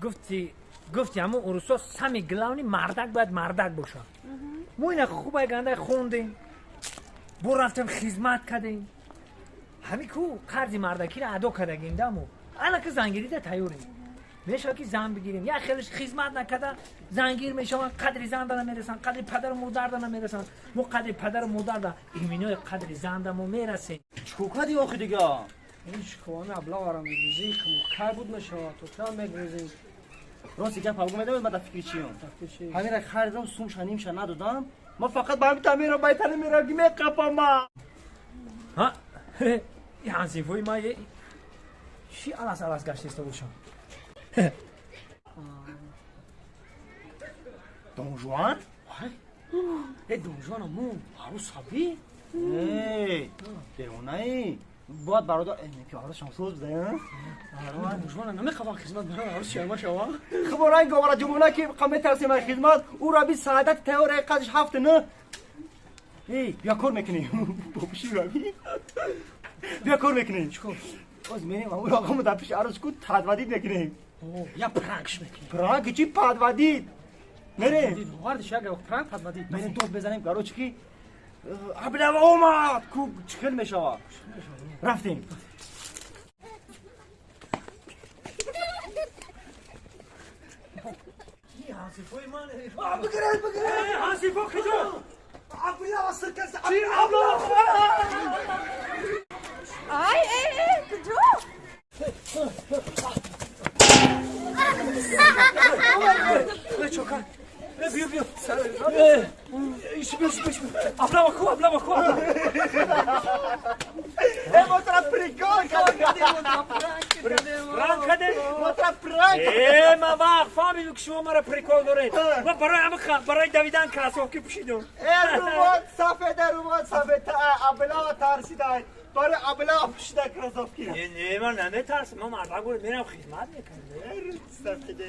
Гуфти ҳамун урусо самый главный мардак бояд мардак бошад. Мо ина хубай гандай хондем, бо рафтем хизмат кардем. Ҳами ку қарзи мардакиро адо кардагем дамо. Ана ки зангирида тайёрем. Мешавад ки зан бигирем. Як хелеш хизмат накарда зангир мешаванд, қадри занда намерасанд, қадри падару модарда намерасанд. Мо қадри падару модарда иминои қадри занда мо мерасем. Чикор кардӣ охи дига? Ин шикоҳони аблаварам мегӯзӣ, кай буд мешавад, то чанд мегӯзӣ? Рости гап ҳавгу медавед, ман дар фикри чиём? Ҳамира харидам, сумша нимша надодам. Ман фақат ба ҳамин тамира байтани мерам ки меқапам ма. Ҳа? Ин ҳансифои ма чӣ алас алас гаштиста бошам? Дон Жуан? Э, Дон Жуан аму арӯс ҳабӣ? Э, девонаи. Бояд бародар, ки арӯс шамсоз бизаем. Дон Жуан намехоҳам хизмат барам, арӯс шарма шава. Хуб, ранг овара ҷумона ки метарсем аз хизмат, ӯ раби саадат тайёра қадш ҳафт на. Эй, бия кор мекунем. Бобуши раби. Бия кор мекунем. Чикор? Оз мерем, аму оқамо дар пеши арӯс ку тадвадид мекунем. Я пранкш мекунем. Пранк чӣ падвадид? Мерем. Вардиш як пранк падвадид. Мерем дод безанем, короче ки аблава омад, ку чӣ хел мешавад? Рафтем. Ҳансифои ман. Бигиред, бигиред. Ҳансифо куҷо? Аблава сиркас. Чӣ аблава? Ай, эй, эй, куҷо? Чокар. Биё, биё. Иш, биё, биё, биё. Аблава ку, аблава ку, аблава. Э, мо тра прикол кардем. Пранк кардем? Мо тра пранк. Э, ман вақт фаҳмидам ки шумо маро прикол доред. Ман барои ҳама барои давидан кроссовки пӯшидам. Э, румот сафеда, румот сафеда, аблава тарсидай. Барои аблава пӯшида кроссовки. Не, не, ман наметарсам. Ман мардак будам, мерам хизмат мекунам. Э, сафеда.